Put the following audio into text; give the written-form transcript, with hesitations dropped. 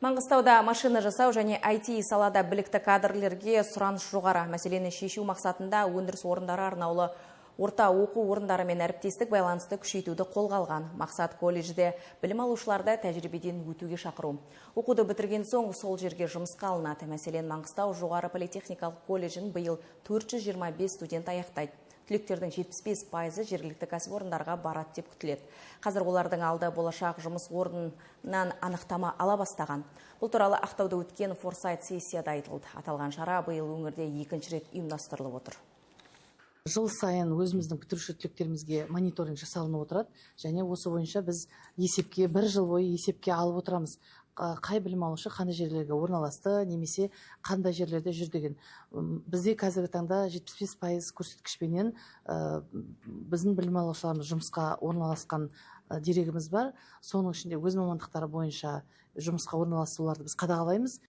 Маңғыстауда машина жасау және IT салада білікті кадрлерге сұраныс жоғары. Мәселені шешу мақсатында өндіріс орындары арнаулы орта оқу орындарымен әріптестік байланысты күшейтуді қолға алған. Мақсат — колледжде білім алушыларды тәжірибеден өтуге шақыру. Оқуды бітірген соң сол жерге жұмысқа алынады. Мәселен, Маңғыстау жоғары политехникалық колледжін биыл 425 студент аяқтайды. Түлектердің 75%-ы жергілікті кәсіпорындарға барады деп күтіледі. Қазір олардың алды болашақ жұмыс орнынан анықтама ала бастаған. Бұл туралы Ақтауда өткен форсайт сессияда айтылды. Аталған шара биыл өңірде екінші рет ұйымдастырылып отыр. Жыл сайын өзіміздің бітіруші түлектерімізге мониторинг жасалынып отырады және осы бойынша біз есепке, бір жыл бойы есепке алып отырамыз, қай білім алушы қандай жерлерге орналасты немесе қандай жерлерде жүр деген. Бізде қазіргі таңда 75% көрсеткішпенен біздің білім алушыларымыз жұмысқа орналасқан дерегіміз бар. Соның ішінде өз мамандықтары бойынша жұмысқа орналасуларды біз қадағалаймыз.